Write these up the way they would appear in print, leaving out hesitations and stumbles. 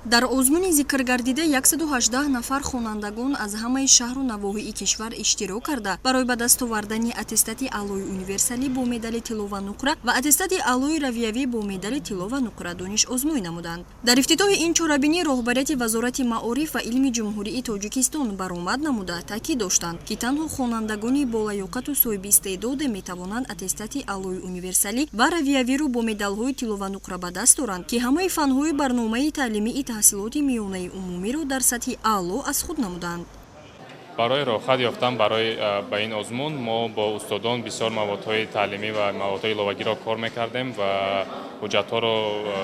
Дар озмуни зикргардида 118 нафар хонандагон аз ҳамаи шаҳру навоҳии кишвар иштирок карда, барои ба даст овардани аттестати аълои универсалӣ бо медали тилло ва нуқра ва аттестати аълои равиявӣ бо медали тилло ва нуқра донишозмоӣ намуданд. Дар ифтитоҳи ин чорабинӣ роҳбарияти Вазорати маориф ва илми Ҷумҳурии Тоҷикистон баромад намуда, таъкид доштанд, ки танҳо хонандагони болаёқату соҳибистеъдоде метавонанд аттестати аълои универсалӣ ва равиявиро бо медалҳои тилло ва нуқра ба даст оранд, ки ҳамаи фанҳои барномаи таълимии таҳсилоти миёнаи умумиро дар сатҳи аъло аз худ намуданд. Барои роҳхат ёфтан барои ба ин озмун мо бо устодон бисёр маводҳои таълимӣ ва маводҳои иловагиро кор мекардем ва ҳуҷҷатҳоро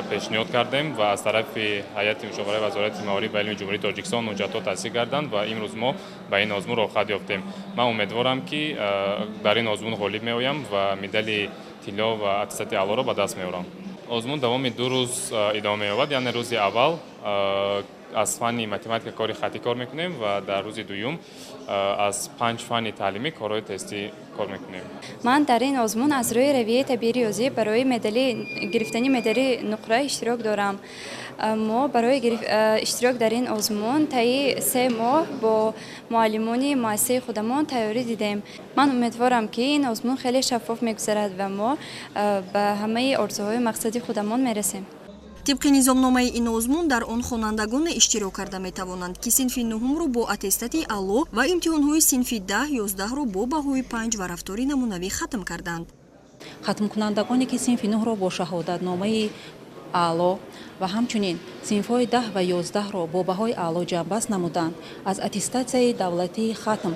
пешниҳод кардем ва аз тарафи ҳайати мушовираи Вазорати маориф ва илми Ҷумҳурии Тоҷикистон ҳуҷҷатҳо тасдиқ гарданд ва имрӯз мо ба ин озмун роҳхат ёфтем. Ман умедворам, ки дар ин озмун ғолиб меоям ва медали тилло ва аттестати аълоро ба даст меорам. Озмун давоми 2 рӯз идома меёбад, яъне рӯзи аввал аз фанни математика кори хаттӣ кор мекунем ва дар рӯзи дуюм аз панҷ фанни таълимӣ корҳои тестӣ кор мекунем. Ман дар ин озмун аз рӯи равияи табиӣ риёзӣ барои медали гирифтани медали нуқра иштирок дорам. Мо барои иштирок дар ин озмун таи 3 моҳ бо муаллимони муассисаи худамон тайёрӣ дидем. Ман умедворам, ки ин озмун хеле шаффоф мегузарад ва мо ба ҳамаи орзуҳои мақсади худамон мерасем. Тибқи низомномаи ин озмун, дар он хонандагоне иштирок карда метавонанд, ки синфи нуҳумро бо аттестати аъло ва имтиҳонҳои синфи 10, 11-ро бо баҳои 5 ва рафтори намунавӣ хатм карданд. Хатмкунандагоне, ки синфи нӯҳро бо шаҳодатномаи аъло ва ҳамчунин синфҳои 10 ва 11-ро бо баҳои аъло ҷамъбаст намуданд, аз аттестатсияи давлатии хатм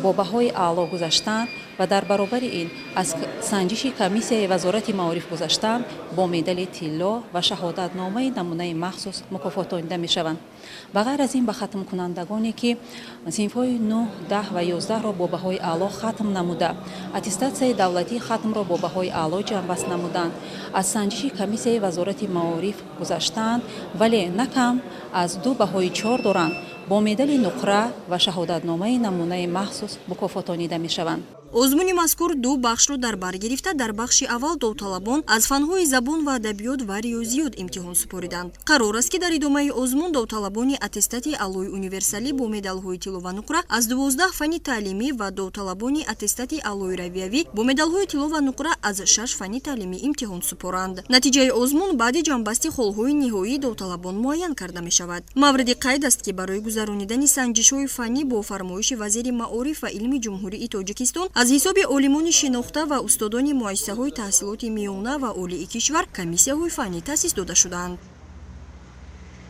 бо баҳои аъло гузаштанд ва дар баробари ин аз санҷиши комиссияи Вазорати маориф гузаштанд, бо медали тилло ва шаҳодатномаи намунаи махсус мукофотонида мешаванд. Ба ғайр аз ин, ба хатмкунандагоне, ки синфҳои 9, 10 ва 11-ро бо баҳои аъло хатм намуда, аттестатсияи давлатии хатмро бо баҳои аъло ҷамъбаст намуданд, аз санҷиши комиссияи Вазорати маориф гузаштаанд, вале на кам аз ду баҳои чор доранд, бо медали нуқра ва шаҳодатномаи намунаи махсус мукофотонида мешаванд. Озмуни мазкур ду бахшро дар бар гирифта, дар бахши аввал довталабон аз фанҳои забон ва адабиёт ва риёзиёт имтиҳон супориданд. Қарор аст, ки дар идомаи озмун довталабони аттестати аълои универсалӣ бо медалҳои тилло ва нуқра аз 12 фанни таълимӣ ва довталабони аттестати аълои равиявӣ бо медалҳои тилло ва нуқра аз шаш фанни таълимӣ имтиҳон супоранд. Натиҷаи озмун баъди ҷамъбасти холҳои ниҳоии довталабон муайян карда мешавад. Мавриди қайд аст, ки барои гузаронидани санҷишҳои фаннӣ бо фармоиши вазири маориф ва илми Ҷумҳурии Тоҷикистон аз ҳисоби олимони шинохта ва устодони муассисаҳои таҳсилоти миёна ва олии кишвар комиссияҳои фаннӣ таъсис дода шудаанд.